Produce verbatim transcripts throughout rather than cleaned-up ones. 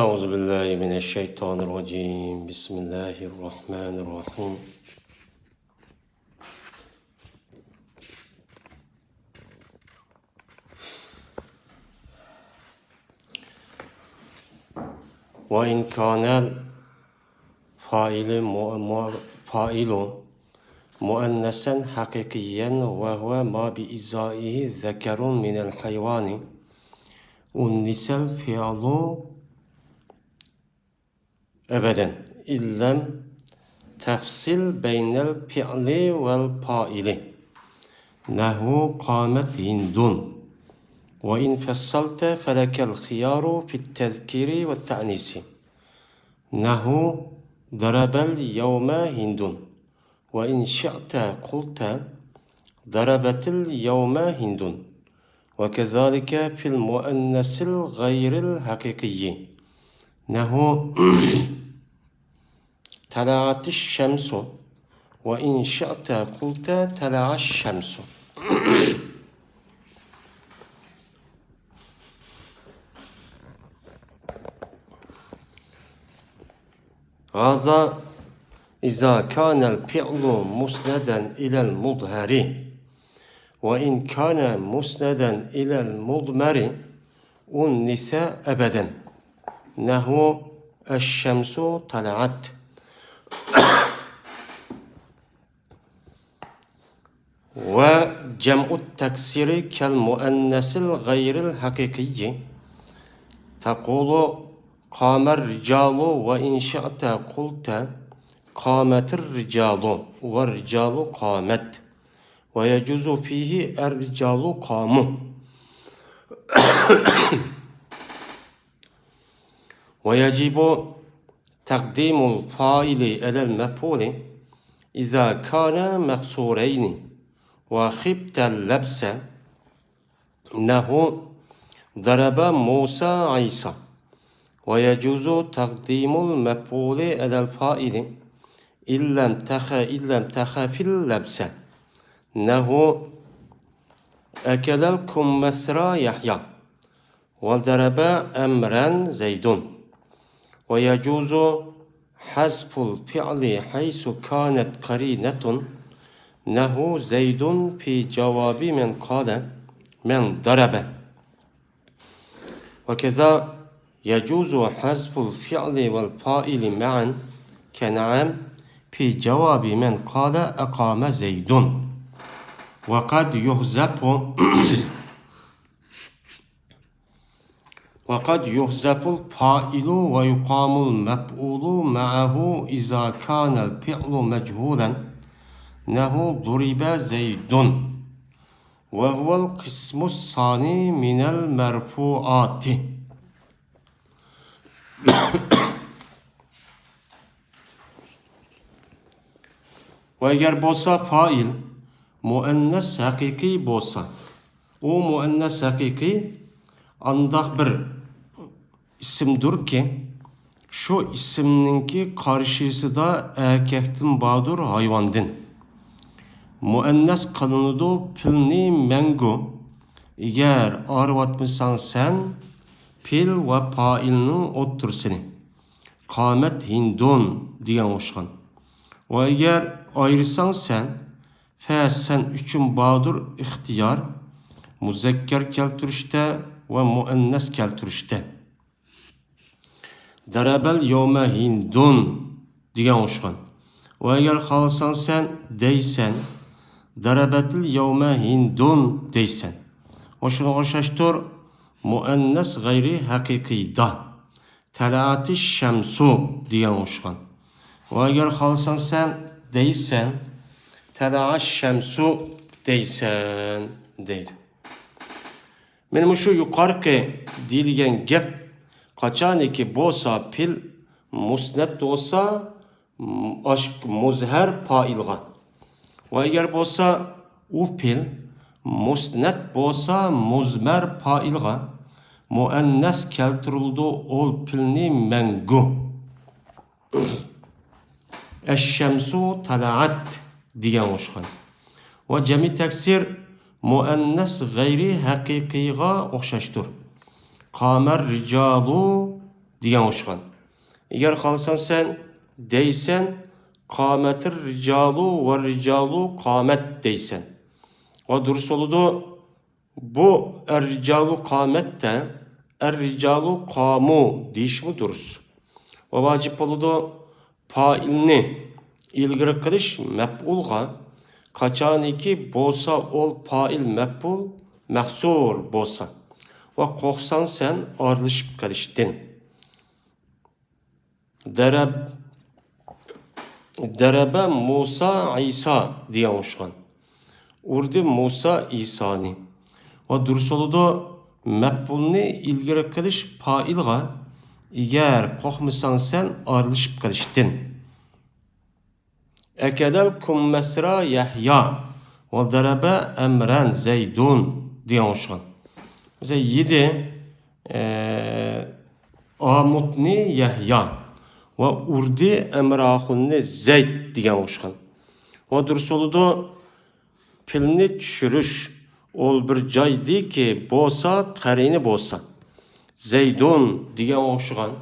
أعوذ بالله من الشيطان الرجيم. بسم الله الرحمن الرحيم. وإن كان الفاعل مو-، مو-، فاعل مؤنثا حقيقيا وهو ما بإزائه ذكر من الحيوان أنث الفعل أبدا، إن لم تفصل بين الفعل والفاعل. نحو قامت هند، وإن فصلت فلك الخيار في التذكير والتأنيث. نحو ضرب اليوم هند، وإن شئت قلت ضربت اليوم هند. وكذلك في المؤنث الغير الحقيقي. نحو طلعت الشمس، وإن شئت قلت طلع الشمس. هذا إذا كان الفعل مسندا إلى المظهر، وإن كان مسندا إلى المضمر أنث أبدا، نحو الشمس طلعت. وجمع التكسير كالمؤنث الغير الحقيقي، تقول قام الرجال، وإن شئت قلت قامت الرجال، والرجال قامت، ويجوز فيه الرجال قاموا. ويجب تقديم الفاعل على المفعول إذا كان مكسورين وخفت اللبس، نحو ضرب موسى عيسى، ويجوز تقديم المفعول على الفاعل إن لم تخ-، إن لم تخف اللبس، نحو أكل الكمثرى يحيى، وضرب عمرا زيد. ويجوز حذف الفعل حيث كانت قرينة، نحو زيد في جواب من قال من ضرب. وكذا يجوز حذف الفعل والفاعل معا كنعم في جواب من قال أقام زيد. وقد يحذف وقد يحذف الفاعل ويقام المفعول معه إذا كان الفعل مجهولا، نحو ضرب زيد، وهو القسم الثاني من المرفوعات. ۋە ئەگەر بولسا فائىل مۇئەننەس ھەقىقىي بولسا، ئۇ مۇئەننەس ھەقىقىي ئانداق بىر ئىسىمدۇركى، شۇ ئىسىمنىڭكى قارشىسىدا ئەركەكتىن باردۇر ھايۋاندىن. مۇئەننەس قىلىنىدۇ پىلنى مەڭگۈ، ئەگەر ئايرىۋاتمىساڭ سەن پىل ۋە پائىلنىڭ ئوتتۇرىسىنى. قامەت ھىندۇن دېگەن ئوخشىغان. ۋە ئەگەر ئايرىساڭ سەن، فە سەن ئۈچۈن باردۇر ئىختىيار، مۇزەككەر كەلتۈرۈشتە ۋە مۇئەننەس كەلتۈرۈشتە. دەرەبەل يەۋمە ھىندۇن دېگەن ئوخشىغان. ۋە ئەگەر خالىساڭ سەن دەيسەن، دەرەبەتىل يەۋمە ھىندۇن دەيسەن. ۋە شۇنىڭغا ئوخشاشتۇر مۇئەننەس غەيرىي ھەقىقىيدا. تەلەئەتىش شەمسۇ دېگەن ئوخشىغان. ۋە ئەگەر خالىساڭ سەن دەيسەن، تەلەئەش شەمسۇ دەيسەن، دەيدۇ. مانا مۇشۇ يۇقىرىقى دېيىلگەن گەپ قاچانكى بولسا پېئىل مۇسنەت بولسا، ئاشۇ مۇزھەر پائىلغا. ۋە ئەگەر بولسا ئۇ پېئىل مۇسنەت بولسا مۇزمەر پائىلغا، مۇئەننەس كەلتۈرۈلىدۇ ئۇ پېئىلنى مەڭگۈ. ئەششەمسۇ تەلەئەت دېگەن ئوخشىغان. ۋە جەمئىي تەكسىر مۇئەننەس غەيرىي ھەقىقىيغا ئوخشاشتۇر. قامەر رىجالۇ دېگەن ئوخشىغان. ئەگەر خالىساڭ سەن دەيسەن، قامەتىر رىجالۇ ۋە رىجالۇ قامەت دەيسەن. ۋە دۇرۇس بولىدۇ. بۇ ئەر رىجالۇ قامەتتە ئەر رىجالۇ قامۇ دېيىشمۇ دۇرۇس. ۋە ۋاجىپ بولىدۇ. پائىلنى ئىلگىرى قىلىش مەپئۇلغا، قاچانكى بولسا ئول پائىل مەپئۇل مەھسۇر بولسا، ۋە قورقساڭ سەن ئارىلىشىپ قېلىشتىن. دەرەب، دەرەبە مۇسا ئىسا دېگەن ئوخشىغان. ئۇردى مۇسا ئىسانى. ۋە دۇرۇس بولىدۇ. مەپئۇلنى ئىلگىرى قىلىش پائىلغا، ئەگەر قورقمىساڭ سەن ئارىلىشىپ قېلىشتىن. ئەكەلەل كۇممەسرا يەھيا ۋە دەرەبە ئەمرەن زەيدۇن دېگەن ئوخشىغان. مەسىلەن، يېدى، ئە، ئامۇتنى يەھيا ۋە ئۇردى ئەمراخۇننى زەيد دېگەن ئوخشىغان. ۋە دۇرۇس بولىدۇ. پىلنى چۈشۈرۈش ئول بىر جايدىكى بولسا، قەرىنى بولسا. زەيدۇن دېگەن ئوخشىغان.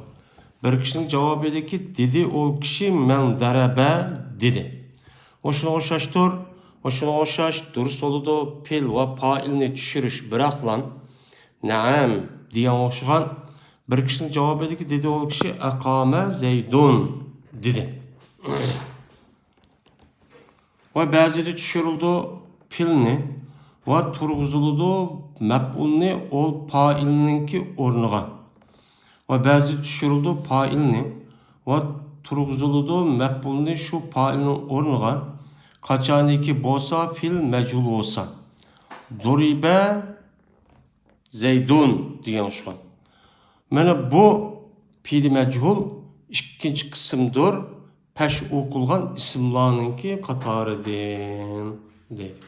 بىر كىشىنىڭ جاۋابىدىكى دېدى ئول كىشى مەن دەرەبە دېدى. ۋە شۇنىڭغا ئوخشاشتۇر. ۋە شۇنىڭغا ئوخشاش دۇرۇس بولىدۇ. پىل ۋە پائىلنى چۈشۈرۈش بىراقلام. نەئەم دېگەن ئوخشىغان. بىر كىشىنىڭ جاۋابىدىكى دېدى ئول كىشى ئەقامە زەيدۇن دېدى. ۋە بەزىدە چۈشۈرۈلىدۇ پىلنى ۋە تۇرغۇزۇلىدۇ مەپئۇلنى ئول پائىلنىڭكى ئورنىغا. ۋە بەزىدە چۈشۈرۈلىدۇ پائىلنى ۋە تۇرغۇزۇلىدۇ مەپئۇلنى شۇ پائىلنىڭ ئورنىغا، قاچانكى بولسا پىل مەجھۇل بولسا. دۇرىبە زەيدۇن دېگەن ئوخشىغان. مانا بۇ پېئلى مەجھۇل ئىككىنچى قىسىمدۇر، پەش ئوقۇلغان ئىسىملارنىڭكى قاتارىدىن دەيدۇ.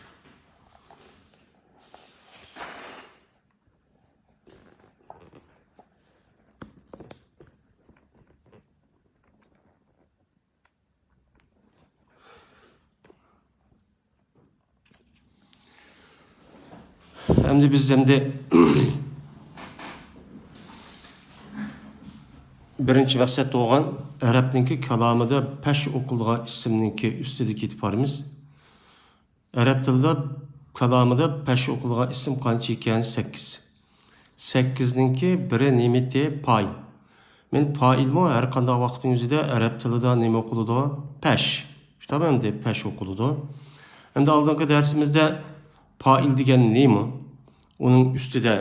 ئەمدى بىز ئەمدى بىرىنچى مەقسەت بولغان ئەرەبنىڭكى كالامىدا پەش ئوقۇلغان ئىسىمنىڭكى ئۈستىدە كېتىپ بارىمىز. ئەرەب تىلىدا كالامىدا پەش ئوقۇلغان ئىسىم قانچە ئىكەن؟ سەككىز. سەككىزنىڭكى بىرى نېمىتى؟ پائىل. مەن پائىلمۇ ھەر قانداق ۋاقىتنىڭ ئۆزىدە ئەرەب تىلىدا نېمە ئوقۇلىدۇ؟ پەش. شۇنداقمۇ ئەمدى پەش ئوقۇلىدۇ. ئەمدى ئالدىنقى دەرسىمىزدە پائىل دېگەن نېمە؟ ئۇنىڭ ئۈستىدە،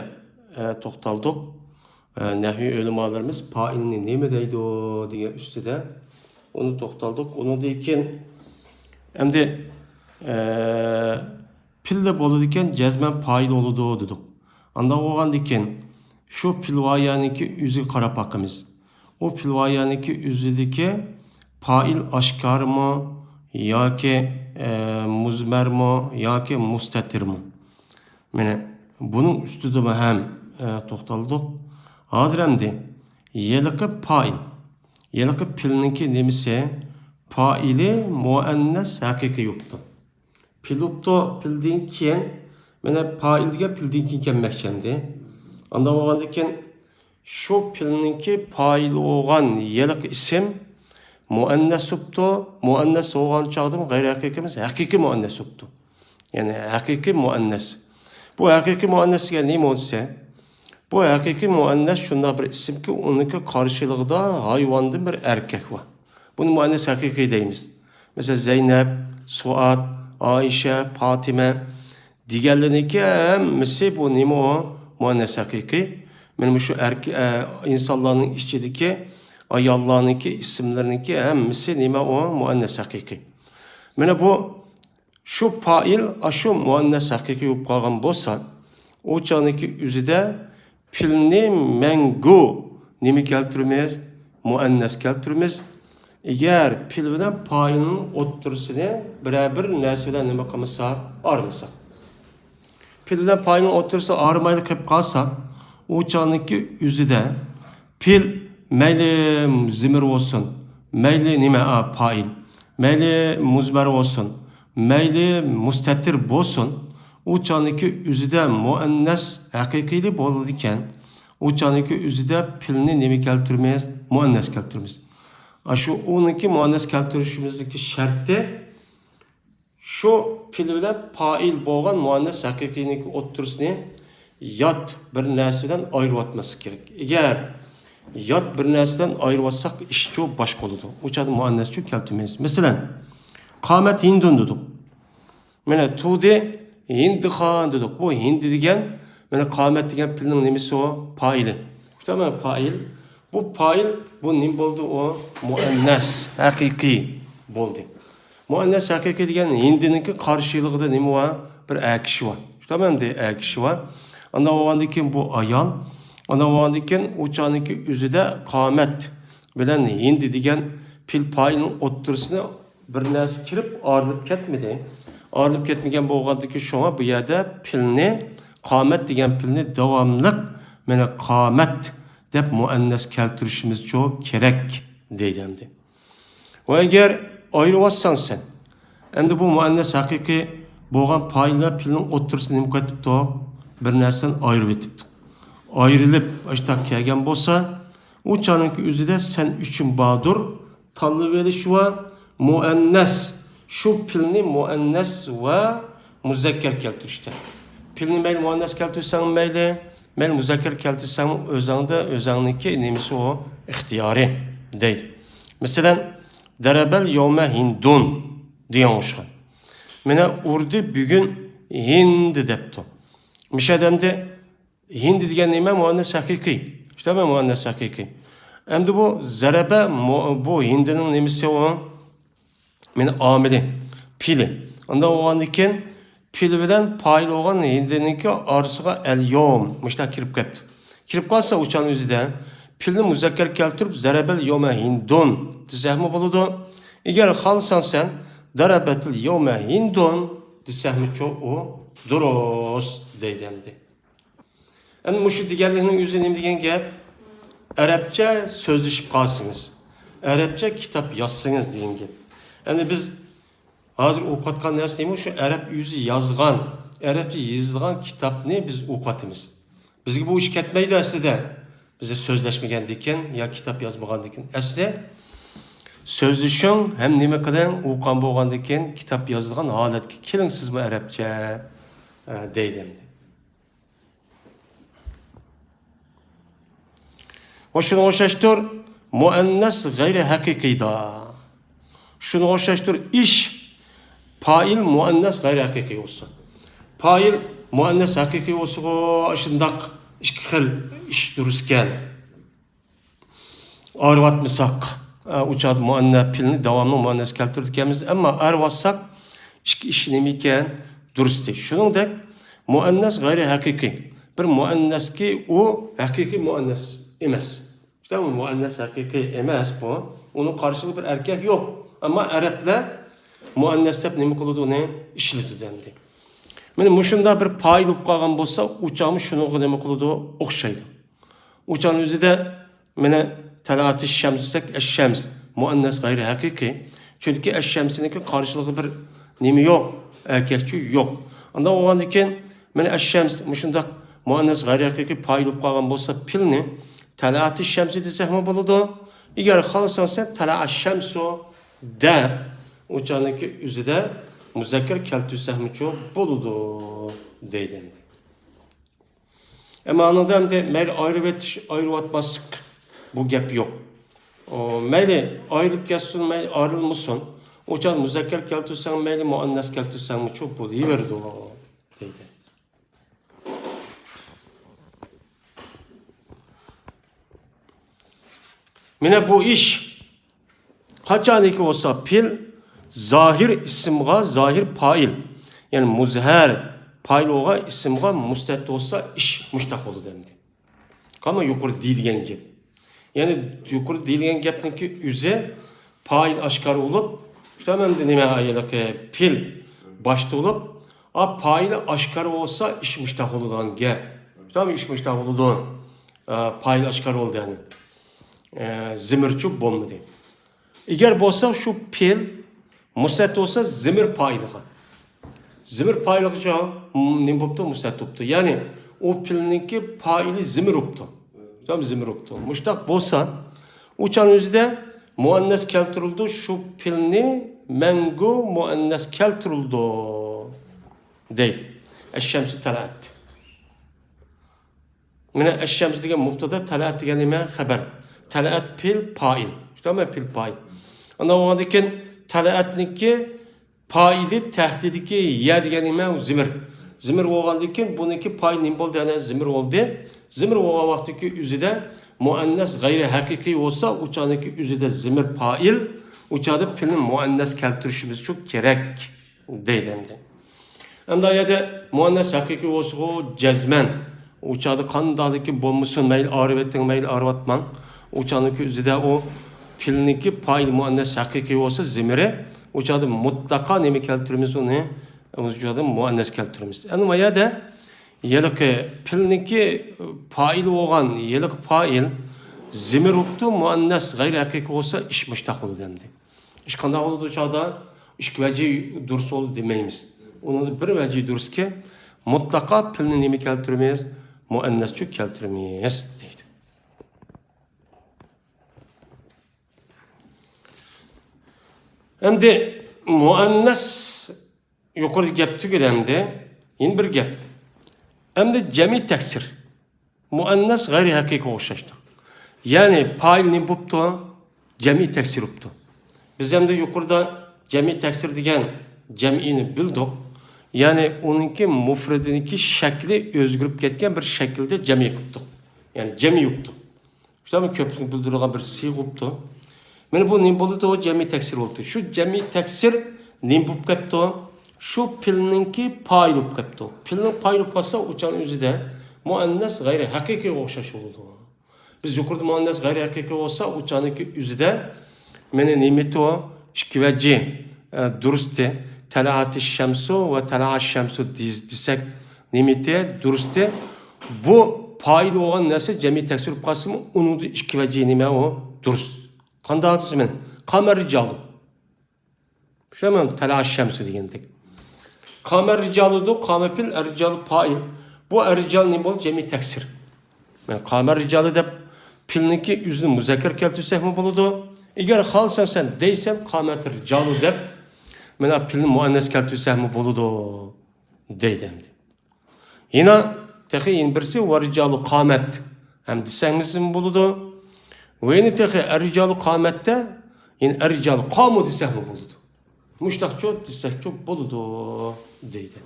ئە، توختالدۇق. ئە، نەھۋىي ئۆلىمالىرىمىز پائىلنى نېمە دەيدۇ دېگەن ئۈستىدە ئۇنى توختالدۇق. ئۇنىڭدىن كېيىن ئەمدى، ئە، پېئىللا بولىدىكەن، جەزمەن پائىل بولىدۇ دېدۇق. ئانداق بولغاندىكىن، شۇ پېئىل ۋايانىڭكى ئۆزىگە قاراپ باقىمىز. ئۇ پېئىل ۋايانىڭكى ئۆزىدىكى پائىل ئاشكارىمۇ ياكى، ئە، مۇزمەرمۇ ياكى مۇستەتىرمۇ؟ مانا بۇنىڭ ئۈستىدىمۇ ھەم، ئە، توختالدۇق. ھازىر ئەمدى ھېلىقى پائىل، ھېلىقى پېئىلنىڭكى نېمىسى؟ پائىلى مۇئەننەس ھەقىقىي بوپتۇ. پېئىل بوپتۇ، پېئىلدىن كېيىن، مانا پائىل دېگەن پېئىلدىن كېيىن كەلمەكچى ئەمدى. ئانداق بولغاندىكىن، شۇ پېئىلنىڭكى پائىلى بولغان ھېلىقى ئىسىم مۇئەننەس بوپتۇ. مۇئەننەس بولغان چاغدىمۇ غەيرىي ھەقىقىي ئەمەس، ھەقىقىي مۇئەننەس بوپتۇ. يەنى ھەقىقىي مۇئەننەس. بۇ ھەقىقىي مۇئەننەس دېگەن نېمە دېسە، بۇ ھەقىقىي مۇئەننەس شۇنداق بىر ئىسىمكى، ئۇنىڭكى قارشىلىقىدا ھايۋاندىن بىر ئەركەك بار. بۇنى مۇئەننەس ھەقىقىي دەيمىز. مەسىلەن، زەينەپ، سوئاد، ئائىشە، پاتىمە دېگەنلىرىنىڭكى ھەممىسى بۇ نېمە ئۇ؟ مۇئەننەس ھەقىقىي. مانا مۇشۇ ئەرك-، ئە، ئىنسانلارنىڭ ئىچىدىكى ئاياللارنىڭكى ئىسىملىرىنىڭكى ھەممىسى نېمە ئۇ؟ مۇئەننەس ھەقىقىي. مانا بۇ شۇ پائىل ئاشۇ مۇئەننەس ھەقىقىي بولۇپ قالغان بولسا، ئۇ چاغنىڭكى ئۆزىدە پېئىلنى مەڭگۈ نېمە كەلتۈرىمىز؟ مۇئەننەس كەلتۈرىمىز. ئەگەر پېئىل بىلەن پائىلنىڭ ئوتتۇرىسىنى بىرەر بىر نەرسە بىلەن نېمە قىلمىسا، ئايرىمىسا. پېئىل بىلەن پائىلنىڭ ئوتتۇرىسى ئايرىمايلى قېلىپ قالسا، ئۇ چاغنىڭكى ئۆزىدە پېئىل مەيلى زىمىر بولسۇن، مەيلى نېمە، ئا، پائىل، مەيلى مۇزمەر بولسۇن، مەيلى مۇستەتىر بولسۇن، ئۇ چاغنىڭكى ئۆزىدە مۇئەننەس ھەقىقىيلىك بولىدىكەن. ئۇ چاغنىڭكى ئۆزىدە پېئىلنى نېمە كەلتۈرىمىز؟ مۇئەننەس كەلتۈرىمىز. ئاشۇ ئۇنىڭكى مۇئەننەس كەلتۈرۈشىمىزدىكى شەرتى، شۇ پېئىل بىلەن پائىل بولغان مۇئەننەس ھەقىقىينىڭكى ئوتتۇرىسىنى يات بىر نەرسە بىلەن ئايرىۋەتمەسلىك كېرەك. ئەگەر يات بىر نەرسە بىلەن ئايرىۋەتسەك، ئىشچۇ باشقا بولىدۇ. ئۇ چاغدا مۇئەننەسچۇ كەلتۈرمەيمىز. مەسىلەن، قامەت ھىندۇن دېدۇق. مانا تۇردى ھىندىخان دېدۇق. بۇ ھىندى دېگەن، مانا قامەت دېگەن پېئىلنىڭ نېمىسى ئۇ؟ پائىلى. شۇنداقمۇ پائىل؟ بۇ پائىل، بۇ نېمە بولدى ئۇ؟ مۇئەننەس ھەقىقىي بولدى. مۇئەننەس ھەقىقىي دېگەن ھىندىنىڭكى قارشىلىقىدا نېمە بار؟ بىر ئەكىشى بار. شۇنداقمۇ ئەمدى ئەكىشى بار. ئانداق بولغاندىن كېيىن بۇ ئايال. ئانداق بولغاندىن كېيىن ئۇ چاغنىڭكى ئۆزىدە قامەت بىلەن ھىندى دېگەن پېئىل پائىلنىڭ ئوتتۇرىسىنى بىر نەرسە كىرىپ ئايرىلىپ كەتمىدى. ئايرىلىپ كەتمىگەن بولغاندىكىن شۇڭا بۇ يەردە پېئىلنى، قامەت دېگەن پېئىلنى داۋاملىق مانا قامەت دەپ مۇئەننەس كەلتۈرۈشىمىزچۇ كېرەك دەيدۇ ئەمدى. ۋە ئەگەر ئايرىۋاتساڭ سەن، ئەمدى بۇ مۇئەننەس ھەقىقىي بولغان پائىل بىلەن پېئىلنىڭ ئوتتۇرىسىدا نېمە قىلىۋېتىپتۇ؟ بىر نەرسىدىن ئايرىۋېتىپتۇ. ئايرىلىپ ئاشۇنداق كەلگەن بولسا، ئۇ چاغنىڭكى ئۆزىدە سەن ئۈچۈن باردۇر، تاللىۋېلىش ۋە مۇئەننەس. شۇ پېئىلنى مۇئەننەس ۋە مۇزەككەر كەلتۈرۈشتە. پېئىلنى مەيلى مۇئەننەس كەلتۈرسەڭمۇ مەيلى، مەيلى مۇزەككەر كەلتۈرسەڭمۇ ئۆزەڭدە، ئۆزەڭنىڭكى نېمىسى ئۇ؟ ئىختىيارى دەيدۇ. مەسىلەن، دەرەبەل يومە ھىندۇن دېگەن ئوخشىغان. مانا ئۇردى بۈگۈن ھىندى دەپتۇ. مىشە ئادەمدە ھىندى دېگەن نېمە؟ مۇئەننەس ھەقىقىي. شۇنداقمۇ؟ مۇئەننەس ھەقىقىي. ئەمدى بۇ زەرەبە مۇ-، بۇ ھىندىنىڭ نېمىسى ئۇ؟ مانا ئامىلى، پېئىلى. ئۇنداق بولغاندىن كېيىن پېئىل بىلەن پائىل بولغان ھىندىنىڭكى ئارىسىغا ئەل يوم مۇشۇنداق كىرىپ كەپتۇ. كىرىپ قالسا ئۇ چاغنىڭ ئۆزىدە پېئىلنى مۇزەككەر كەلتۈرۈپ زەرەبەل يومە ھىندۇن دېسەكمۇ بولىدۇ. ئەگەر خالىساڭ سەن دەرەبەتىل يومە ھىندۇن دېسەكمۇچۇ ئۇ دۇرۇس دەيدۇ ئەمدى. ئەمدى مۇشۇ دېگەنلىكنىڭ ئۆزى نېمە دېگەن گەپ؟ ئەرەبچە سۆزلىشىپ قالسىڭىز، ئەرەبچە كىتاب يازسىڭىز دېگەن گەپ. ئەمدى بىز ھازىر ئوقۇۋاتقان نەرسە نېمە؟ شۇ ئەرەب ئۆزى يازغان، ئەرەبچە يېزىلغان كىتابنى بىز ئوقۇۋاتىمىز. بىزگە بۇ ئىش كەتمەيدۇ ئەسلىدە. بىز سۆزلەشمىگەندىكىن يا كىتاب يازمىغاندىكىن. ئەسلى سۆزلىشىڭ ھەم نېمە قىلىڭ، ئوقۇغان بولغاندىكىن كىتاب يازىدىغان ھالەتكە كېلىڭ سىزمۇ ئەرەبچە، ئە، دەيدۇ ئەمدى. ۋە شۇنىڭغا ئوخشاشتۇر، مۇئەننەس غەيرىي ھەقىقىيدا. شۇنىڭغا ئوخشاشتۇر، ئىش پائىل مۇئەننەس غەيرىي ھەقىقىي بولسا. پائىل مۇئەننەس ھەقىقىي بولسىغۇ، شۇنداق ئىككى خىل ئىش دۇرۇسكەن. ئايرىۋاتمىساق، ئە، ئۇ چاغدا مۇئەننە پېئىلنى داۋاملىق مۇئەننەس كەلتۈرىدىكەنمىز. ئەمما ئايرىۋاتساق، ئىككى ئىش نېمىكەن؟ دۇرۇستى. شۇنىڭدەك مۇئەننەس غەيرىي ھەقىقىي. بىر مۇئەننەسكى ئۇ ھەقىقىي مۇئەننەس ئەمەس. شۇنداقمۇ؟ مۇئەننەس ھەقىقىي ئەمەس بۇ. ئۇنىڭ قارشىلىقى بىر ئەركەك يوق. ئەمما ئەرەبلەر مۇئەننەس دەپ نېمە قىلىدۇ ئۇنى؟ ئىشلىتىدۇ ئەمدى. مانا مۇشۇنداق بىر پائىل بولۇپ قالغان بولسا، ئۇ چاغمۇ شۇنىڭغا نېمە قىلىدۇ؟ ئوخشايدۇ. ئۇ چاغنىڭ ئۆزىدە مانا تەلئەتى شەمس دېسەك، ئەششەمس، مۇئەننەس غەيرىي ھەقىقىي. چۈنكى ئەششەمسنىڭكى قارشىلىقى بىر نېمە يوق، ئەركەكچۇ يوق. ئانداق بولغاندىن كېيىن مانا ئەششەمس مۇشۇنداق مۇئەننەس غەيرىي ھەقىقىي پائىل بولۇپ قالغان بولسا، پېئىلنى تەلئەتى شەمسى دېسەكمۇ بولىدۇ. ئەگەر خالىساڭ سەن تەلەئە شەمسۇ دە، ئۇ چاغنىڭكى ئۆزىدە مۇزەككەر كەلتۈرسەكمۇچۇ بولىدۇ دەيدۇ ئەمدى. ئەمما ئانىڭدا ئەمدى مەيلى ئايرىۋېتىش، ئايرىۋاتماسلىق، بۇ گەپ يوق. ئۇ مەيلى ئايرىلىپ كەتسۇن، مەيلى ئايرىلمىسۇن. ئۇ چاغ مۇزەككەر كەلتۈرسەڭ مەيلى، مۇئەننەس كەلتۈرسەڭمۇچۇ بولۇۋېرىدۇ دەيدۇ. مانا بۇ ئىش قاچانكى بولسا پېئىل زاھىر ئىسىمغا زاھىر پائىل، يەنى مۇزھەر پائىل بولغان ئىسىمغا مۇستەت بولسا ئىش مۇشتەق بولىدۇ ئەمدى. قاما يۇقىرى دېيىلگەن گەپ. يەنى يۇقىرى دېيىلگەن گەپنىڭكى ئۆزى پائىل ئاشكارا بولۇپ، شۇنداق ئەمدى نېمە ھېلىقى پېئىل باشتا بولۇپ، ئا پائىلى ئاشكارا بولسا ئىش مۇشتەق بولىدىغان گەپ. شۇنداق ئىش مۇشتەق بولىدۇ. ئا، پائىل ئاشكارا بولدى يەنى. ئە، زىمىرچۇ بولمىدى. ئەگەر بولسا شۇ پېئىل مۇستەت بولسا زىمىر پائىلىغا. زىمىر پائىلىغىچۇ نېمە بوپتۇ؟ مۇستەت بوپتۇ. يەنى ئۇ پېئىلنىڭكى پائىلى زىمىر بوپتۇ. تامام زىمىر بوپتۇ. مۇشتاق بولسا، ئۇ چاغنىڭ ئۆزىدە مۇئەننەس كەلتۈرۈلىدۇ، شۇ پېئىلنى مەڭگۈ مۇئەننەس كەلتۈرۈلىدۇ دەيدۇ. ئەششەمسۇ تەلەئەت. مانا ئەششەمسۇ دېگەن مۇبتەدا، تەلەئەت دېگەن نېمە؟ خەۋەر. تەلەئەت پېئىل پائىل. شۇنداقمۇ؟ پېئىل پائىل. ئاندىن بولغاندىن كېيىن تەلەئەتنىڭكى پائىلى تەھتىدىكى يە دېگەن نېمە؟ زىمىر. زىمىر بولغاندىن كېيىن بۇنىڭكى پائىلى نېمە بولدى؟ يەنە زىمىر بولدى. زىمىر بولغان ۋاقىتتىكى ئۆزىدە مۇئەننەس غەيرىي ھەقىقىي بولسا، ئۇ چاغدىكى ئۆزىدە زىمىر پائىل، ئۇ چاغدا پېئىلنى مۇئەننەس كەلتۈرۈشىمىز شۇ كېرەك دەيدۇ ئەمدى. ئەمدى ئۇ يەردە مۇئەننەس ھەقىقىي بولسىغۇ جەزمەن، ئۇ چاغدا قانداقلىكى بولمىسۇن، مەيلى ئايرىۋېتىڭ، مەيلى ئايرىۋاتماڭ. ئۇ چاغنىڭكى ئۆزىدە ئۇ پېئىلنىڭكى پائىل مۇئەننەس ھەقىقىي بولسا زىمىرى، ئۇ چاغدا مۇتلەقا نېمە كەلتۈرىمىز ئۇنى؟ ئۇ چاغدا مۇئەننەس كەلتۈرىمىز. ئەمدى ما يەردە ھېلىقى پېئىلنىڭكى پائىلى بولغان ھېلىقى پائىل زىمىر بوپتۇ، مۇئەننەس غەيرىي ھەقىقىي بولسا ئىش مۇشتاق بولىدۇ ئەمدى. ئىش قانداق بولىدۇ چاغدا؟ ئىككى ۋەجى دۇرۇس بولىدۇ دېمەيمىز. ئۇنىڭدا بىر ۋەجى دۇرۇسكى، مۇتلەقا پېئىلنى نېمە كەلتۈرىمىز؟ مۇئەننەسچۇ كەلتۈرىمىز دەيدۇ. ئەمدى مۇئەننەس يۇقىرىدا گەپ تۈگىدى ئەمدى. يەنە بىر گەپ. ئەمدى جەمئىي تەكسىر. مۇئەننەس غەيرىي ھەقىقىيگە ئوخشاشتۇر. يەنى پائىل نېمە بوپتۇ؟ جەمئىي تەكسىر بوپتۇ. بىز ئەمدى يۇقىرىدا جەمئىي تەكسىر دېگەن جەمئىينى بىلدۇق. يەنى ئۇنىڭكى مۇفرىدىنىڭكى شەكلى ئۆزگىرىپ كەتكەن بىر شەكىلدە جەمئىي قىپتۇق. يەنى جەمئىي بوپتۇ. شۇنداقمۇ؟ كۆپلۈكنى بىلدۈرىدىغان بىر سىيغە بوپتۇ. مانا بۇ نېمە بولىدۇ؟ جەمئىي تەكسىر بولىدۇ. شۇ جەمئىي تەكسىر نېمە بولۇپ كەپتۇ؟ شۇ پېئىلنىڭكى پائىلى بولۇپ كەپتۇ. پېئىلنىڭ پائىلى بولۇپ قالسا، ئۇ چاغنىڭ ئۆزىدە مۇئەننەس غەيرىي ھەقىقىيگە ئوخشاش بولىدۇ. بىز يۇقىرىدا مۇئەننەس غەيرىي ھەقىقىي بولسا، ئۇ چاغنىڭكى ئۆزىدە مانا نېمىتۇ؟ ئىككى ۋەجى، ئە، دۇرۇستى. تەلەئەتىش شەمسۇ ۋە تەلەئەش شەمسۇ دېز-، دېسەك، نېمىتى؟ دۇرۇستى. بۇ پائىل بولغان نەرسە جەمئىي تەكسىر بولۇپ قالسىمۇ، ئۇنىڭدا ئىككى ۋەجى نېمە ئۇ؟ دۇرۇس. قانداق دېسە مانا، قامەر رىجالۇ. شۇ مانا تەلەئەش شەمسۇ دېگەندەك. قامەر رىجالۇدۇ، قامە پېئىل، ئەر رىجالۇ پائىل. بۇ ئەر رىجال نېمە بولدى؟ جەمئىي تەكسىر. مانا قامەر رىجالۇ دەپ پېئىلنىڭكى ئۆزىنى مۇزەككەر كەلتۈرسەكمۇ بولىدۇ. ئەگەر خالىساڭ سەن دەيسەن، قامەت رىجالۇ دەپ، مانا پېئىلنى مۇئەننەس كەلتۈرسەكمۇ بولىدۇ دەيدۇ ئەمدى. يەنە تېخى يەنە بىرسى ۋە رىجالۇ قامەت ھەم دېسەڭىزمۇ بولىدۇ. ۋە يەنە تېخى ئەر رىجالۇ قامەتتە يەنە ئەر رىجالۇ قامۇ دېسەكمۇ بولىدۇ. مۇشتاقچۇ دېسەكچۇ بولىدۇ دەيدۇ.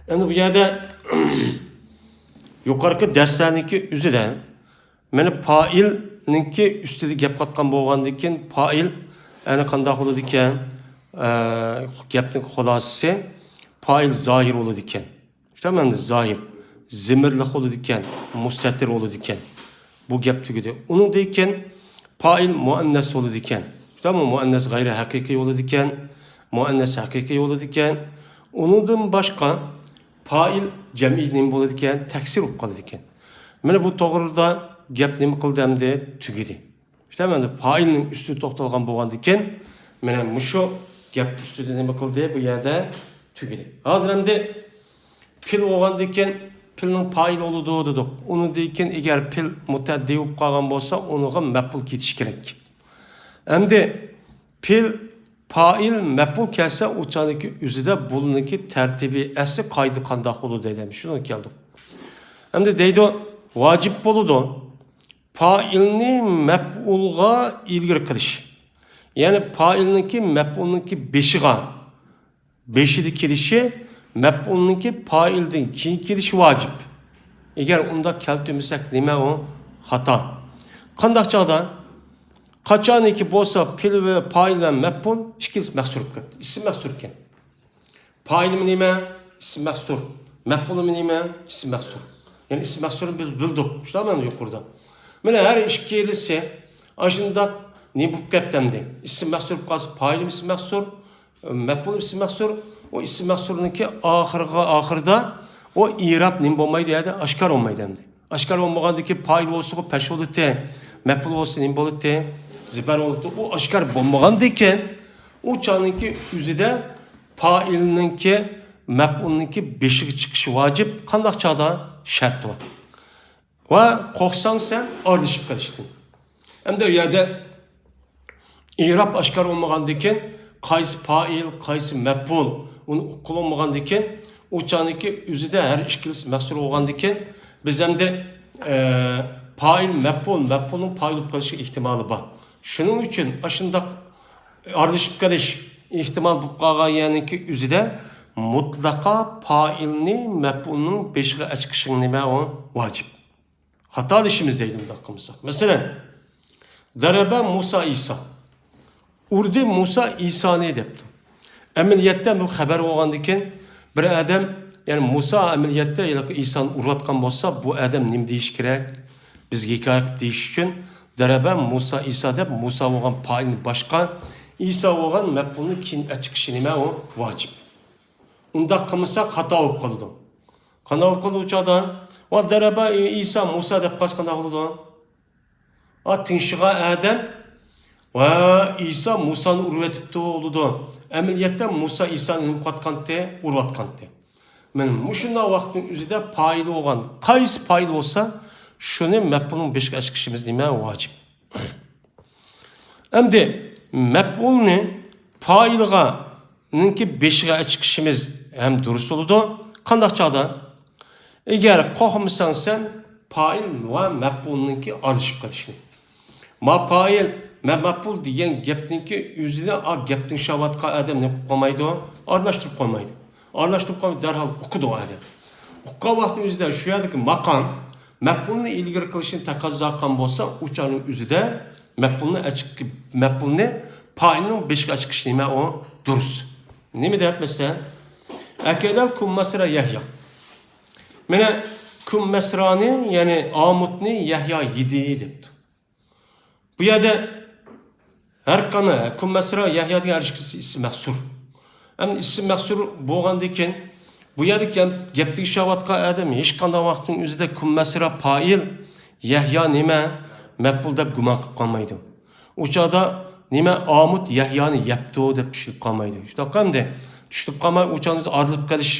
ئەمدى بۇ يەردە يۇقىرىقى دەرسلەرنىڭكى ئۆزىدە مانا پائىلنىڭكى ئۈستىدە گەپ قاتقان بولغاندىن كېيىن پائىل ئەنە قانداق بولىدىكەن؟ ئە، گەپنىڭ خۇلاسىسى پائىل زاھىر بولىدىكەن. شۇنداقمۇ؟ زاھىر، زىمىرلىق بولىدىكەن، مۇستەتىر بولىدىكەن. بۇ گەپ تۈگىدى. ئۇنىڭدىن كېيىن پائىل مۇئەننەس بولىدىكەن. شۇنداقمۇ؟ مۇئەننەس غەيرىي ھەقىقىي بولىدىكەن، مۇئەننەس ھەقىقىي بولىدىكەن. ئۇنىڭدىن باشقا پائىل جەمئىي نېمە بولىدىكەن؟ تەكسىر بولۇپ قالىدىكەن. مانا بۇ توغرىدا گەپ نېمە قىلدى ئەمدى؟ تۈگىدى. شۇنداقمۇ؟ پائىلنىڭ ئۈستىدە توختالغان بولغاندىكىن، مانا مۇشۇ گەپ ئۈستىدە نېمە قىلدى؟ بۇ يەردە تۈگىدى. ھازىر ئەمدى پېئىل بولغاندىن كېيىن پېئىلنىڭ پائىلى بولىدۇ دېدۇق. ئۇنىڭدىن كېيىن ئەگەر پېئىل مۇتەئەددى بولۇپ قالغان بولسا، ئۇنىڭغا مەپئۇل كېتىشى كېرەك. ئەمدى پېئىل، پائىل، مەپئۇل كەلسە، ئۇ چاغدىكى ئۆزىدە بۇلارنىڭكى تەرتىبى ئەسلى قائىدە قانداق بولىدۇ دەيدۇ. شۇنى كەلدۇق. ئەمدى دەيدۇ، ۋاجىپ بولىدۇ پائىلنى مەپئۇلغا ئىلگىرى قىلىش. يەنى پائىلنىڭكى مەپئۇلنىڭكى بېشىغا بېشىدا كېلىشى، مەپئۇلنىڭكى پائىلدىن كېيىن كېلىشى ۋاجىپ. ئەگەر ئۇنداق كەلتۈرمىسەك، نېمە ئۇ؟ خاتا. قانداق چاغدا؟ قاچانكى بولسا پېئىل ۋە پائىل ۋە مەپئۇل ئىككىلىسى مەھسۇر بولۇپ كەپتۇ. ئىسىم مەھسۇر ئىكەن. پائىلىمۇ نېمە؟ ئىسىم مەھسۇر. مەپئۇلىمۇ نېمە؟ ئىسىم مەھسۇر. يەنى ئىسىم مەھسۇرنى بىز بىلدۇق. شۇنداقمۇ؟ يۇقىرىدا. مانا ھەر ئىككىلىسى ئاشۇنداق نېمە بولۇپ كەپتۇ ئەمدى؟ ئىسىم مەھسۇر بولۇپ قالسا، پائىلىمۇ ئىسىم مەھسۇر، مەپئۇل ئىسىم مەھسۇر، ئۇ ئىسىم مەھسۇرنىڭكى ئاخىرىغا، ئاخىرىدا ئۇ ئىراب نېمە بولمايدۇ، يەردە ئاشكارا بولمايدۇ ئەمدى. ئاشكارا بولمىغاندىكى پائىل بولسىغۇ پەش بولىدۇ، مەپئۇل بولسا نېمە بولىدۇ؟ زىبەر بولىدۇ. ئۇ ئاشكارا بولمىغاندىكىن، ئۇ چاغنىڭكى ئۆزىدە پائىلنىڭكى مەپئۇلنىڭكى بېشىغا چىقىشى ۋاجىپ. قانداق چاغدا؟ شەرتى بار. ۋە قورقساڭ سەن ئارىلىشىپ قېلىشتىن. ئەمدى ئۇ يەردە ئېراب ئاشكارا بولمىغاندىكىن، قايسى پائىل، قايسى مەپئۇل، ئۇنى ئۇققىلى بولمىغاندىكىن، ئۇ چاغنىڭكى ئۆزىدە ھەر ئىككىلىسى مەھسۇر بولغاندىكىن، بىز ئەمدى، ئە، پائىل، مەپئۇل، مەپئۇلنىڭ پائىل بولۇپ قېلىشى ئېھتىمالى بار. شۇنىڭ ئۈچۈن ئاشۇنداق ئارىلىشىپ قېلىش ئېھتىمال بولۇپ قالغان يەرنىڭكى ئۆزىدە مۇتلەقا پائىلنى مەپئۇلنىڭ بېشىغا ئەچىقىشىڭ نېمە ئۇ؟ ۋاجىپ. خاتالىشىمىز دەيدۇ ئۇنداق قىلمىساق. مەسىلەن، دەرەبە مۇسا ئىسا. ئۇردى مۇسا ئىسانى دەپتۇ. ئەمەلىيەتتە بۇ خەۋەر بولغاندىكىن، بىر ئادەم، يەنى مۇسا ئەمەلىيەتتە ھېلىقى ئىسانى ئۇرۇۋاتقان بولسا، بۇ ئادەم نېمە دېيىشى كېرەك؟ بىزگە ھېكايە قىلىپ دېيىش ئۈچۈن، دەرەبە مۇسا ئىسا دەپ، مۇسا بولغان پائىلنى باشقا، ئىسا بولغان مەپئۇلنى كېيىن ئەچىقىشى نېمە ئۇ؟ ۋاجىپ. ئۇنداق قىلمىساق خاتا بولۇپ قالىدۇ. قانداق بولۇپ قالىدۇ ئۇ چاغدا؟ ۋە دەرەبە ئىسا مۇسا دەپ قالسا قانداق بولىدۇ؟ ئا، تىڭشىغان ئادەم ۋە ئىسا مۇسانى ئۇرۇۋېتىپتۇ بولىدۇ. ئەمەلىيەتتە مۇسا ئىسانى نېمە قىلىۋاتقانتى؟ ئۇرۇۋاتقانتى. مانا مۇشۇنداق ۋاقىتنىڭ ئۆزىدە پائىل بولغان، قايسى پائىل بولسا، شۇنى مەپئۇلنىڭ بېشىغا ئەچىقىشىمىز نېمە؟ ۋاجىپ. ئەمدى مەپئۇلنى پائىلغا، نىڭكى بېشىغا ئەچىقىشىمىز ھەم دۇرۇس بولىدۇ. قانداق چاغدا؟ ئەگەر قورقمىساڭ سەن پائىل ۋە مەپئۇلنىڭكى ئارىلىشىپ قېلىشىنى. ما پائىل، مە مەپئۇل دېگەن گەپنىڭكى ئۆزىنى ئا گەپنى ئىشلەۋاتقان ئادەم نېمە قىلىپ قالمايدۇ؟ ئارىلاشتۇرۇپ قالمايدۇ. ئارىلاشتۇرۇپ قالماي، دەرھال ئۇقىدۇ ئادەم. ئۇققان ۋاقتىنىڭ ئۆزىدە شۇ يەردىكى ماقام، مەپئۇلنى ئىلگىرى قىلىشنى تەقەززا قىلغان بولسا، ئۇ چاغنىڭ ئۆزىدە مەپئۇلنى ئەچىق-، مەپئۇلنى پائىلنىڭ بېشىغا ئەچىقىش نېمە ئۇ؟ دۇرۇس. نېمە دەپ مەسىلەن؟ ئەكەلەل كۇممەسرا يەھيا. مانا كۇممەسرانى، يەنى ئامۇتنى يەھيا يېدى دەپتۇ. بۇ يەردە ھەر قانداق كۇممەسرا يەھيا دېگەن ھەر ئىككىسى ئىسىم مەھسۇر. ئەمدى ئىسىم مەھسۇر بولغاندىكىن، بۇ يەردە گەپ-، گەپتە ئىشلەۋاتقان ئادەم ھېچقانداق ۋاقىتنىڭ ئۆزىدە كۇممەسرا پائىل، يەھيا نېمە؟ مەپئۇل دەپ گۇمان قىلىپ قالمايدۇ. ئۇ چاغدا نېمە؟ ئامۇت يەھيانى يەپتۇ دەپ چۈشىنىپ قالمايدۇ. شۇنداق ئەمدى چۈشىنىپ قالماي، ئۇ چاغدا ئارىلىشىپ قېلىش،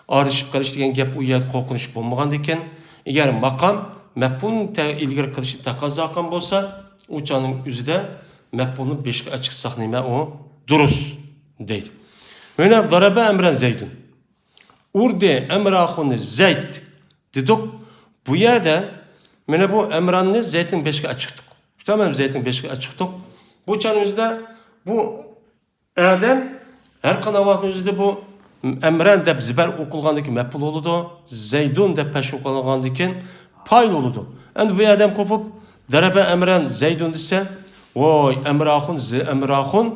ئارىلىشىپ قېلىش دېگەن گەپ ئۇ يەردە قورقۇنچ بولمىغاندىكىن، ئەگەر ماقام مەپئۇلنى تە-، ئىلگىرى قىلىشنى تەقەززا قىلغان بولسا، ئۇ چاغنىڭ ئۆزىدە مەپئۇلنى بېشىغا ئەچىقساق نېمە ئۇ؟ دۇرۇس دەيدۇ. مانا دەرەبە ئەمرەن زەيدۇن. ئۇردى ئەمراخۇنى زەيد دېدۇق. بۇ يەردە مانا بۇ ئەمراننى زەيدنىڭ بېشىغا ئەچىقتۇق. شۇنداقمۇ؟ زەيدنىڭ بېشىغا ئەچىقتۇق. بۇ چاغنىڭ ئۆزىدە بۇ ئادەم ھەر قانداق ۋاقىتنىڭ ئۆزىدە بۇ ئەمران دەپ زىبەر ئوقۇلغاندىكىن مەپئۇل بولىدۇ، زەيدۇن دەپ پەتھە ئوقۇلغاندىكىن پائىل بولىدۇ. ئەمدى بۇ ئادەم قوپۇپ، دەرەبە ئەمران زەيدۇن دېسە، ۋوي، ئەمراخۇن، زە-، ئەمراخۇن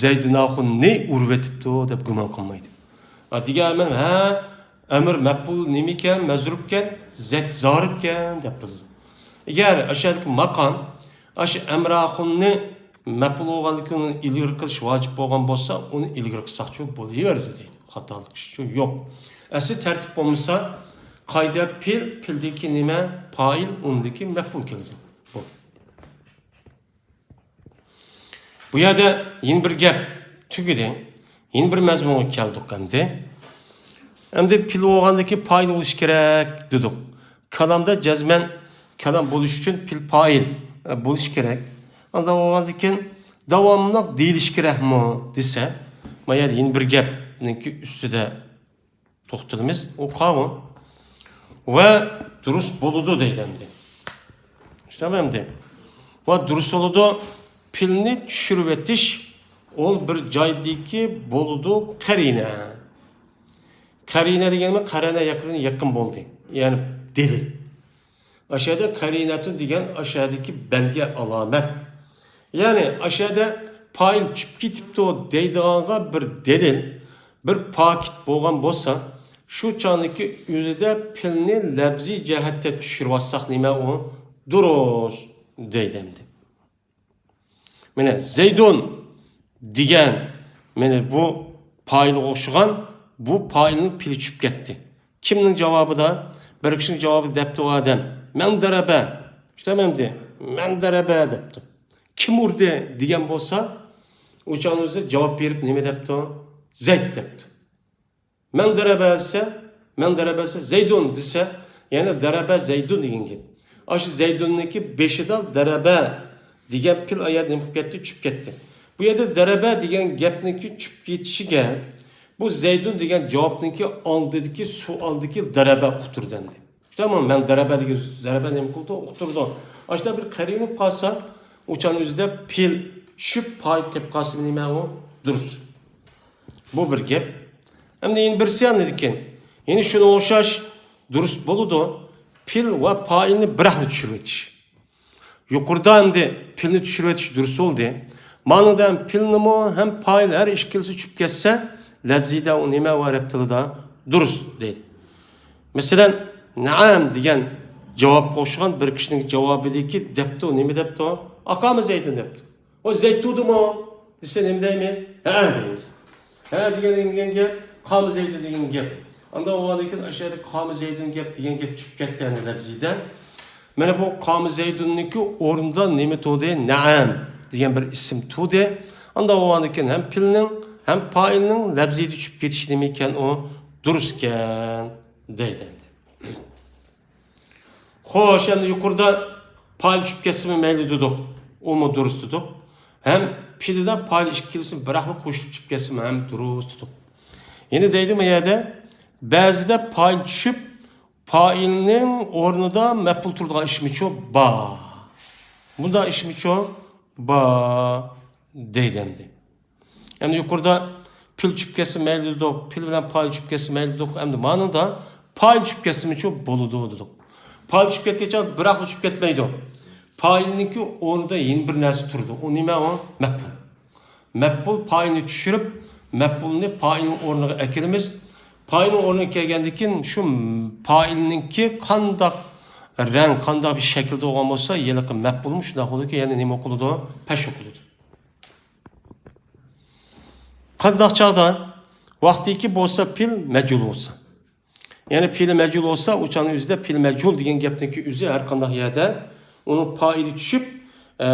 زەيدىناخۇننى ئۇرۇۋېتىپتۇ دەپ گۇمان قىلمايدۇ. ئا، دېگەن مەن، ھە، ئەمر مەپئۇل نېمىكەن؟ مەزرۇپكەن، زەيد زارىپكەن دەپ بولىدۇ. ئەگەر ئاشۇ يەردىكى ماقام، ئاشۇ ئەمراخۇننى مەپئۇل بولغاندىكىن ئۇنى ئىلگىرى قىلىش ۋاجىپ بولغان بولسا، ئۇنى ئىلگىرى قىلساقچۇ بولۇۋېرىدۇ دەيدۇ. خاتالىق ئىشچۇ يوق. ئەسلى تەرتىپ بولمىسا، قايدا پېئىل، پېئىلدىكى نېمە؟ پائىل، ئۇندىكى مەپئۇل كېلىدۇ. بۇ. بۇ يەردە يەنە بىر گەپ تۈگىدى. يەنە بىر مەزمۇنغا كەلدۇق ئەمدى. ئەمدى پېئىل بولغاندىكىن پائىل بولۇشى كېرەك دېدۇق. كالامدا جەزمەن كالام بولۇش ئۈچۈن پېئىل پائىل، ئە، بولۇشى كېرەك. ئانداق بولغاندىكىن داۋاملىق دېيىلىشى كېرەكمۇ دېسە، مانا يەنە بىر گەپنىڭكى ئۈستىدە توختىلىمىز. ئۇ قاۋۇ. ۋە دۇرۇس بولىدۇ دەيدۇ ئەمدى. شۇنداقمۇ ئەمدى؟ ۋە دۇرۇس بولىدۇ. پېئىلنى چۈشۈرۈۋېتىش ئۇ بىر جايدىكى بولىدۇ قەرىنە. قەرىنە دېگەنمۇ قەرەنە يەقىن، يېقىن بولدى. يەنى دېدى. ئاشۇ يەردە قەرىنەتۇن دېگەن ئاشۇ يەردىكى بەلگە، ئالامەت. يەنى ئاشۇ يەردە پائىل چۈشۈپ كېتىپتۇ دەيدىغانغا بىر دەلىل، بىر پاكىت بولغان بولسا، شۇ چاغدىكى ئۆزىدە پېئىلنى لەپزىي جەھەتتە چۈشۈرۈۋاتساق نېمە ئۇ؟ دۇرۇس دەيدۇ ئەمدى. مانا زەيدۇن دېگەن، مانا بۇ پائىلغا ئوخشىغان، بۇ پائىلنىڭ پېئىلى چۈشۈپ كەتتى. كىمنىڭ جاۋابىدا؟ بىر كىشىنىڭ جاۋابىدا دەپتۇ ئۇ ئادەم، مەن دەرەبە. شۇنداقمۇ ئەمدى؟ مەن دەرەبە دەپتۇ. كىم ئۇردى دېگەن بولسا، ئۇ چاغنىڭ ئۆزىدە جاۋاب بېرىپ نېمە دەپتۇ؟ زەيد دەپتۇ. مەن دەرەبە دېسە، مەن دەرەبە دېسە، زەيدۇن دېسە، يەنى دەرەبە زەيدۇن دېگەن گەپ. ئاشۇ زەيدۇننىڭكى بېشىدا دەرەبە دېگەن پېئىل ئايەت نېمە قىلىپ كەتتى؟ چۈشۈپ كەتتى. بۇ يەردە دەرەبە دېگەن گەپنىڭكى چۈشۈپ كېتىشىگە بۇ زەيدۇن دېگەن جاۋابنىڭكى ئالدىدىكى سوئالدىكى دەرەبە ئۇقتۇردى ئەمدى. تامام، مەن دەرەبە دېگەن، دەرەبە نېمە قىلدى؟ ئۇقتۇردى. ئاشۇنداق بىر قەرىنە بولۇپ قالسا، ئۇ چاغنىڭ ئۆزىدە پېئىل چۈشۈپ پائىل قېلىپ قالسا نېمە ئۇ؟ دۇرۇس. بۇ بىر گەپ. ئەمدى يەنە بىرسى ئاندىن كېيىن، يەنە شۇنىڭغا ئوخشاش دۇرۇس بولىدۇ. پېئىل ۋە پائىلنى بىراقلا چۈشۈرۈۋېتىش. يۇقىرىدا ئەمدى پېئىلنى چۈشۈرۈۋېتىش دۇرۇس بولدى. مانىدا ھەم پېئىلنىمۇ ھەم پائىل ھەر ئىككىلىسى چۈشۈپ كەتسە، لەپزىدە ئۇ نېمە ئۇ ئەرەب تىلىدا؟ دۇرۇس دەيدۇ. مەسىلەن، نەئەم دېگەن جاۋابقا ئوخشىغان بىر كىشىنىڭ جاۋابىدىكى دەپتۇ، نېمە دەپتۇ؟ ئاقامۇ زەيدۇن دەپتۇ. ئۇ زەيد تۇردىمۇ دېسە نېمە دەيمىز؟ ھەئە دەيمىز. ھەئە دېگەن، دېگەن گەپ، قامۇ زەيدۇن دېگەن گەپ. ئاندىن ئۇنىڭدىن كېيىن ئاشۇ يەردە قامۇ زەيدۇن گەپ دېگەن گەپ چۈشۈپ كەتتى ئەمدى لەپزىدە. مانا بۇ قامۇ زەيدۇننىڭكى ئورنىدا نېمە تۇردى؟ نەئەم دېگەن بىر ئىسىم تۇردى. ئاندىن ئۇنىڭدىن كېيىن ھەم پېئىلنىڭ، ھەم پائىلنىڭ لەپزىدە چۈشۈپ كېتىشى نېمە ئىكەن ئۇ؟ دۇرۇس ئىكەن دەيدۇ ئەمدى. خوش، ئەمدى يۇقىرىدا پائىل چۈشۈپ كەتسىمۇ مەيلى دېدۇق. ئۇمۇ دۇرۇس دېدۇق. ھەم پېئىل بىلەن پائىل ئىككىلىسى بىراقلا قوشۇلۇپ چۈشۈپ كەتسىمۇ ھەم دۇرۇس دېدۇق. يەنە دەيدۇ ما يەردە، بەزىدە پائىل چۈشۈپ، پائىلنىڭ ئورنىدا مەپئۇل تۇرىدىغان ئىشمىچۇ بار. بۇنداق ئىشمىچۇ بار دەيدۇ ئەمدى. يەنى يۇقىرىدا پېئىل چۈشۈپ كەتسە مەيلى دېدۇق، پېئىل بىلەن پائىل چۈشۈپ كەتسە مەيلى دېدۇق. ئەمدى مانىدا پائىل چۈشۈپ كەتسىمۇچۇ بولىدۇ دېدۇق. پائىل چۈشۈپ كەتكەن چاغدا بىراقلا چۈشۈپ كەتمەيدۇ. پائىلنىڭكى ئورنىدا يەنە بىر نەرسە تۇرىدۇ. ئۇ نېمە ئۇ؟ مەپئۇل. مەپئۇل پائىلنى چۈشۈرۈپ، مەپئۇلنى پائىلنىڭ ئورنىغا ئەكىرىمىز. پائىلنىڭ ئورنىغا كەلگەندىن كېيىن شۇ پائىلنىڭكى قانداق رەڭ، قانداق بىر شەكىلدە بولغان بولسا، ھېلىقى مەپئۇلمۇ شۇنداق بولىدۇ، يەنى نېمە ئوقۇلىدۇ؟ پەش ئوقۇلىدۇ. قانداق چاغدا؟ ۋاقتىكى بولسا پېئىل مەجھۇل بولسا. يەنى پېئىل مەجھۇل بولسا، ئۇ چاغنىڭ ئۆزىدە پېئىل مەجھۇل دېگەن گەپنىڭكى ئۆزى ھەر قانداق يەردە ئۇنىڭ پائىلى چۈشۈپ، ئە،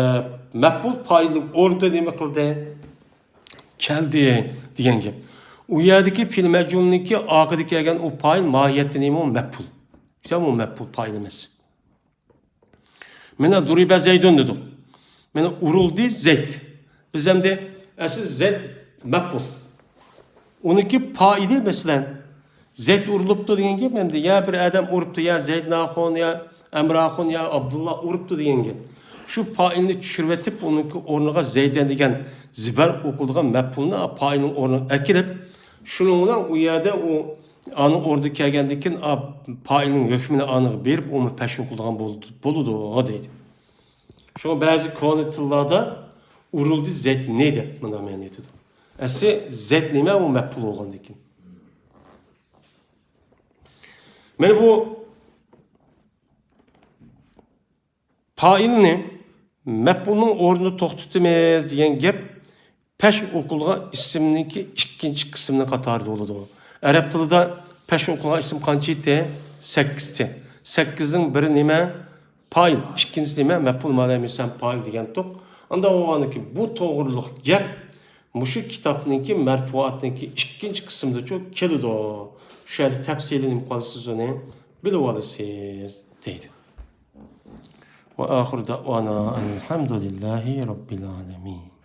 مەپئۇل پائىلنىڭ ئورنىدا نېمە قىلدى؟ كەلدى دېگەن گەپ. ئۇ يەردىكى پېئىل مەجھۇلنىڭكى ئارقىدا كەلگەن ئۇ پائىل ماھىيەتتە نېمە؟ ئۇ مەپئۇل. يا ئۇ مەپئۇل پائىل ئەمەس. مانا، دۇرىبە زەيدۇن دېدۇق. مانا، ئۇرۇلدى زەيد. بىز ئەمدى ئەسلى زەيد مەپئۇل. ئۇنىڭكى پائىلى، مەسىلەن، زەيد ئۇرۇلۇپتۇ دېگەن گەپ ئەمدى، يا بىر ئادەم ئۇرۇپتۇ، يا زەيدناخۇن، يا ئەمراخۇن، يا ئابدۇللا ئۇرۇپتۇ دېگەن گەپ. شۇ پائىلنى چۈشۈرۈۋېتىپ، ئۇنىڭكى ئورنىغا زەيدەن دېگەن زىبەر ئوقۇلىدىغان مەپئۇلنى پائىلنىڭ ئورنىغا ئەكىرىپ، شۇنىڭ بىلەن ئۇ يەردە ئۇ ئانىڭ ئورنىدا كەلگەندىن كېيىن، ئا، پائىلنىڭ ھۆكمىنى ئانىغا بېرىپ، ئۇمۇ پەش ئوقۇلىدىغان بولىدۇ، بولىدۇ دەيدۇ. شۇڭا بەزى كونا تىللاردا ئۇرۇلدى زەيدنى دەپ مۇنداق مەنە ئېيتىدۇ. ئەسلى زەيد نېمە؟ ئۇ مەپئۇل بولغاندىن كېيىن. مانا بۇ پائىلنى مەپئۇلنىڭ ئورنىدا توختىتىمىز دېگەن گەپ پەش ئوقۇلغان ئىسىمنىڭكى ئىككىنچى قىسمىنىڭ قاتارىدا بولىدۇ. ئەرەب تىلىدا پەش ئوقۇلغان ئىسىم قانچە ئىدى؟ سەككىز ئىدى. سەككىزنىڭ بىرى نېمە؟ پائىل. ئىككىنچىسى نېمە؟ مەپئۇل ما لەم يۇسەممى پائىل دېگەنتۇق. ئاندا بولغاندىكىن بۇ توغرۇلۇق گەپ مۇشۇ كىتابنىڭكى مەرپۇئاتنىڭكى ئىككىنچى قىسمىدىچۇ كېلىدۇ. شۇ يەردە تەپسىلىي نېمە قىلىسىز، ئۇنى بىلىۋالىسىز دەيدۇ. وآخر دعوانا أن الحمد لله رب العالمين.